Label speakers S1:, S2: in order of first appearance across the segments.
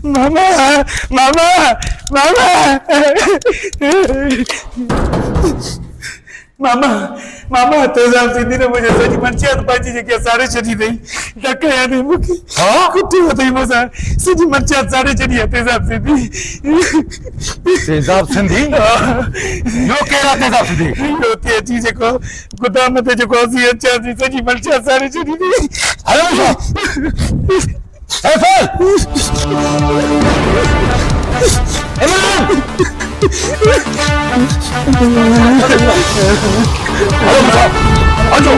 S1: ماما ماما ماما ماما ماما تيزاب سنڌي نه منهنجي سڄي منشيات پنهنجي جيڪي ساڙي ڇڏي اٿئي ڌڪ هنيا اٿئي مون کي ڪٽيو اٿئي مون سان سڄي منشيات ساڙي ڇڏي آهي تيزاب سنڌي
S2: تيزاب سنڌي اهو ڪير آهي تيزاب سنڌي
S1: اهو اتي اچي جيڪو گدام تي جيڪو اسين اچياسين سڄي منشيات ساڙي ڇڏي اٿئي
S2: هلو مون سان سيفل عمران هلو مون سان اچو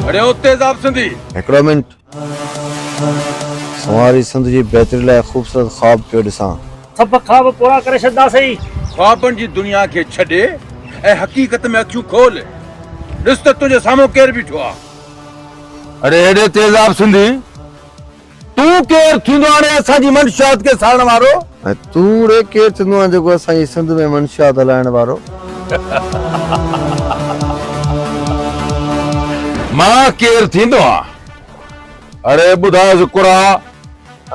S2: اڙي او تيزاب سنڌي!
S3: هڪڙو منٽ. سنواري سنڌ جي بهتري لاء خوبصورت خواب پيو ڏسان.
S4: سڀ خواب پورا ڪري ڇڏنداسين.
S2: خوابن جي دنيا کي ڇڏي ۽ حقيقت ۾ اکيون کول. ڏس ته تنهنجي سامهون ڪير بيٺو آ. اڙي هيڏي تيزاب سنڌي! تون ڪير ٿيندو آهين اسان جي منشيات کي ساڙڻ وارو؟
S3: ۽ تون ڙي ڪير ٿيندو آهين جيڪو اسان جي سنڌ ۾ منشيات هلائڻ وارو؟
S2: مان ڪير ٿيندو آهيان؟ اڙي ٻڌايس قرا.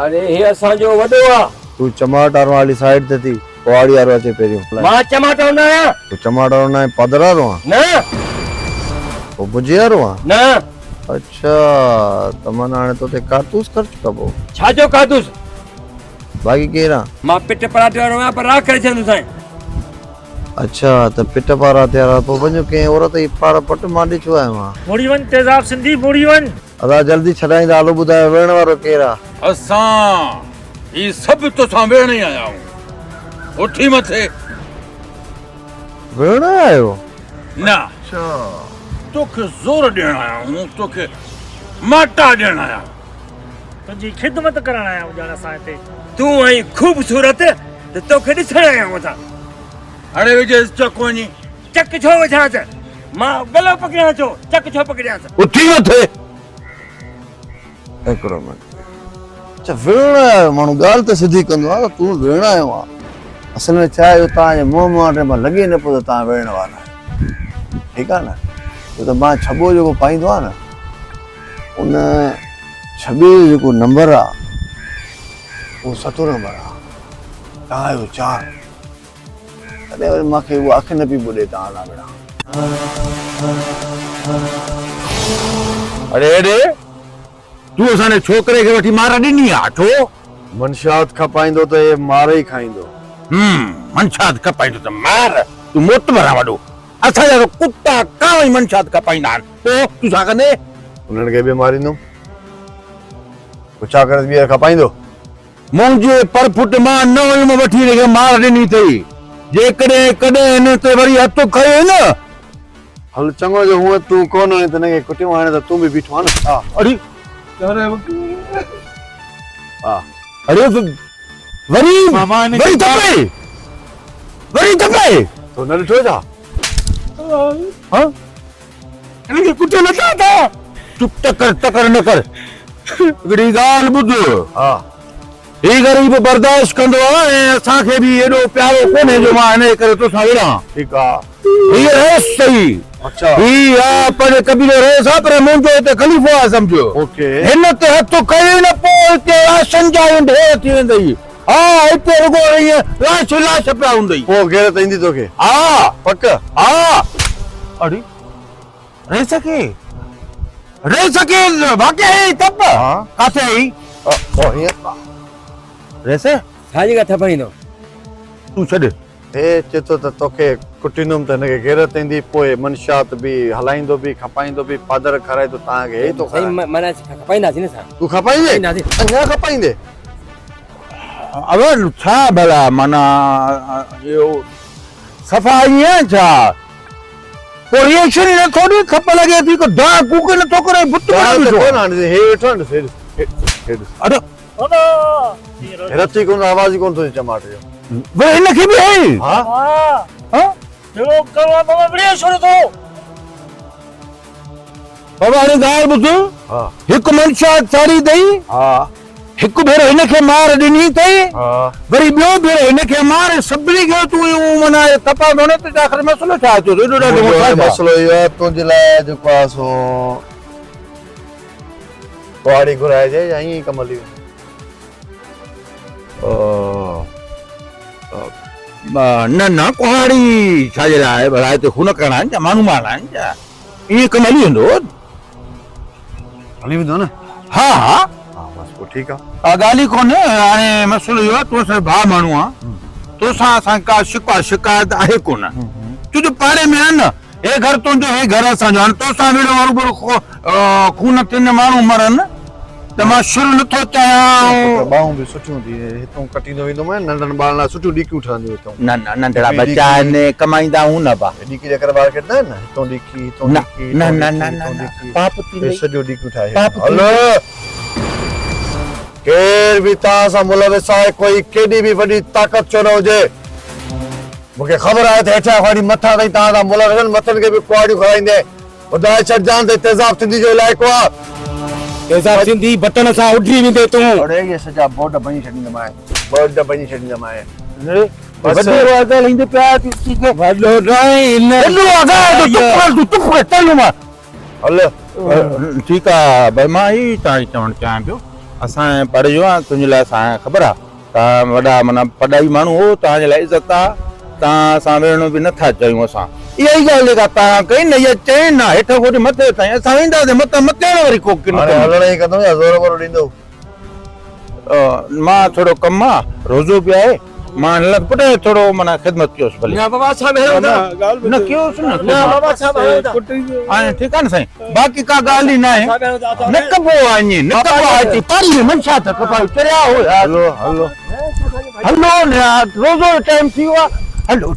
S5: اڙي هي اسان جو وڏو آ.
S3: تون چماٽ وارو هالي سائيڊ تي ٿي، ڪهاڙي وارو اچي پهريون.
S5: مان چماٽ وارو نه آهيان.
S3: تون چماٽ وارو نه آهين پادر وارو آهين؟
S5: نه.
S3: پوء بجي وارو آهين؟
S5: نه.
S3: اڇا ته معنيٰ هاڻي تو تي ڪارتوس خرچ ڪبو.
S5: ڇا جو ڪارتوس؟
S3: باقي ڪير آن؟
S5: مان پٽ پراٽي وارو آهيان پر راهه ڪري ڇڏيندوسانء.
S3: اڇا ته پٽ پاراتي وارا پوء وڃو ڪنهن عورت جي پاڙ پٽ مان ڏي ڇو آيو آهيان.
S4: مڙي وڃ تيزاب سنڌي مڙي وڃ.
S3: ادا جلدي ڇڏائيندا هلو ٻڌايو وڙهڻ وارو ڪير آ.
S2: اسان هي سڀ توسان وڙهڻ ئي آيا آهيون. اٿي مٿي.
S3: وڙهڻ آيا آهيو؟
S2: نه. توکي زور ڏيڻ آيا آهيون، توکي ماٽا ڏيڻ آيا آهيون.
S4: تنهنجي خدمت ڪرڻ آيا آهيون ڄڻ اسان هتي.
S5: تون آهين خوبصورت ته توکي ڏسڻ آيا آهيون اسان.
S2: هاڻي وجهيس چڪ وڃي.
S5: چڪ ڇو وجهانس؟ مان ڳلو پڪڙيان ڇو؟ چڪ ڇو پڪڙيانس؟
S2: اٿي مٿي.
S3: هڪڙو منٽ. اڇا وڙهڻ آيا آهيو؟ ماڻهو ڳالهه ته سڌي ڪندو آهي ته تون وڙهڻ آيو آهين. اصل ۾ ڇا آهي جو توهان جي منهن مهانڊي مان لڳي نه پيو ته توهان وڙهڻ وارا آهيو. ٺيڪ آهي نه؟ ڇو ته مان ڇٻو جيڪو پائيندو آهيان نه ان ڇٻي جو جيڪو نمبر آهي اهو ستون نمبر آهي. توهان آهيو چار. تڏهن وري مان کي اها اک نه پئي ٻڏي توهان سان وڙهان.
S2: اڙي اڙي! تون اسان جي ڇوڪري کي وٺي مار ڏني آ ڇو؟
S3: منشيات کپائيندو ته هي مار ئي کائيندو.
S2: هم، منشيات کپائيندو ته مار، تون معتبر آن وڏو. اسان جا ته ڪتا ڪانء ئي منشيات کپائيندا آهن، پوء تون ڇا ڪندين؟
S3: انهن کي به ماريندم. پوء ڇا ڪريس ٻيهر کپائيندو؟
S2: منهنجي پرڦٽ مان نه هيم وٺي هن کي مار ڏني اٿئي. جيڪڏهن ڪڏهن هن تي وري هٿ کنيئي نه.
S3: هل چڱو جو هونء تون ڪونه آهين ته هن کي ڪٽيون هاڻي ته تون به بيٺو آهين نه ڇا؟
S2: اڙي! اڙي وري وري ٿپي! وري ٿپي!
S3: تو نه ڏٺو ڇا؟
S2: ها؟
S1: هن کي ڪٽيو نه ٿا ٿا.
S2: چپ تڪڙ تڪڙ نه ڪر. هڪڙي ڳالهه ٻڌ.
S3: ها.
S2: هي غريب برداشت ڪندو آ ۽ اسان کي به ايڏو پيارو ڪونهي جو مان هن جي ڪري توسان وڙهان.
S3: ٺيڪ آ.
S2: هي رئيس اٿئي.
S3: اڇا.
S2: هي آ پنهنجي قبيلي جو رئيس آ پر منهنجو هتي خليفو آ سمجهه.
S3: اوڪي.
S2: هن تي هٿ کنيئي نه پوء هتي لاشن جا ائين ڍير ٿي ويندئي. ها هتي رڳو ائين لاش لاش پيا هوندئي.
S3: پوء غيرت ايندي توکي.
S2: ها.
S3: پڪ؟
S2: ها. اڙي رئيس کي رئيس کي واقعي هي تپ.
S3: ها.
S2: ڪاٿي آئي؟
S3: او هيئن.
S2: رئيس.
S5: ڇا جي ڪا ٿپائيندو؟
S2: تون ڇڏ.
S3: هي چئي ٿو ته توکي ڪٽيندم ته هن کي غيرت ايندي پوء منشيات به هلائيندو به کپائيندو به پادر کارائي ٿو توهان کي هي ٿو کارائي.
S5: سائين معنيٰ کپائينداسين نه اسان.
S3: تون کپائيندين؟
S5: کپائينداسين.
S3: اڃا کپائيندين؟
S2: اڙي ڇا ڀلا معنيٰ اهو صفا ائين ڇا؟ پوء ريئيڪشن ئي نٿو ڏي، کپ لڳي ٿي، ڪو دانهن ڪوڪ ئي نٿو ڪري، بت بڻيو بيٺو آهي.
S3: هي ويٺو آهي نه، هي ڏس، هي ڏس.
S2: اڙي.
S3: هي رت ئي ڪونه، آواز ئي ڪونه ٿو اچي چماٽ جو.
S2: وري هن کي به هي.
S3: ها.
S4: ها. جهڙو ڪرڻو آهي بابا وڙهي ڇوڙي ٿو.
S2: بابا هاڻي ڳالهه ٻڌ.
S3: ها.
S2: هڪ منشا چاڙهي اٿئي.
S3: ها.
S2: هڪ ڀيرو هن کي مار ڏني اٿئي.
S3: ها.
S2: وري ٻيو ڀيرو هن کي مار سڀني کي تون اهو معنيٰ تپا ٿو نه ته آخر مسئلو ڇا ٿيو ايڏو ڏاڍو
S3: منهنجو مسئلو اهو آهي تنهنجي لاء جيڪو آهي سو ڪهاڙي گهرائجي يا ائين ئي ڪم هلي ويندو؟
S2: نه نه ڪهاڙي ڇا جي لاء ڀلا هتي خون ڪرڻا آهن ڇا ماڻهو مارڻا آهن ڇا ائين ڪم هلي ويندو.
S3: هلي ويندو نه؟
S2: ها ها.
S3: ها بس پوء ٺيڪ آ.
S2: ڪا ڳالهه ئي ڪونهي هاڻي مسئلو اهو آهي تون اسان جو ڀاء ماڻهو آن توسان اسان کي ڪا شڪوه شڪايت آهي ڪونه ڇو جو پاڙي ۾ آهن نه هي گهر تنهنجو هي گهر اسان جو هاڻي توسان وڙهون هروڀرو خون ٿين ماڻهو مرن ته مان شر نٿو چاهيان.
S3: پٽ ٻانهون به سٺيون ٿي هتون ڪٽيندو ويندومانء ننڍن ٻارن لاء سٺيون ڏيڪيون ٺهنديون هتون.
S2: نه نه ننڍڙا ٻچا آهن ڪمائيندا هون نه با.
S3: ڏيڪي جا ڪري ٻار کيڏندا آهن نه هتون ڏيڪي هتون ڏيڪي
S2: نه نه نه نه نه پاپ ٿيندئي.
S3: هي سڄو ڏيڪيون ٺاهي
S2: پاپ
S3: هل. ڪير به توهان سان ملوث آهي ڪوئي ڪيڏي به وڏي طاقت ڇو نه هجي مون کي خبر آهي ته هيٺيان کان وٺي مٿان تائين توهان سان ملوث آهن مٿن کي به ڪهاڙيون کارائيندين ٻڌائي ڇڏجان ته تيزاب سنڌي جو علائقو آ.
S1: تيزاب سنڌي بٽڻ سان اڏري ويندين تون.
S3: اڙي اهي سڄا بورڊ ڀڃي ڇڏيندومانء بورڊ ڀڃي ڇڏيندومانء.
S2: بس وڏو آ ڳالهائيندي پيا
S1: وڏو ناهي هن
S2: وڏو آ ڳالهائي ٿو چپ ڪر تون چپ ڪر چل مان
S3: هل.
S2: ٺيڪ آ ڀائي مان هي تان کي چوڻ چاهيان پيو اسان جي پاڙي جو آ تنهنجي لاء اسان کي خبر آ تان وڏا معنيٰ پڏائي ماڻهو هو تان جي لاء عزت آ تان سان وڙهڻو به نٿا چاهيون اسان اها ئي ڳالهه جيڪا تان ڪئي نه اها چئين نه هيٺ کان وٺي مٿي تائين اسان وينداسين متان مٿي نه وري ڪو ڪن
S3: هاڻي هلڻ ئي ڪندو يا زور ڀرو ڏيندو؟
S2: مان ٿورو ڪم آ روزو به آهي مان هن لاء پٽ ٿورو معنيٰ خدمت ڪيوس ڀلي.
S5: نه بابا اسان به هلون ٿا.
S2: نه ڪيوس نه
S5: نه بابا اسان به هلون ٿا.
S2: هاڻي ٺيڪ آ نه سائين باقي ڪا ڳالهه ئي ناهي نه ڪبو آ ائين نه ڪبو آ هتي پاڙي ۾ منشا ٿا کپايو چريا هو يار.
S3: هلو هلو.
S2: هلو نه يار روزو جو ٽائيم ٿي ويو آ هلو.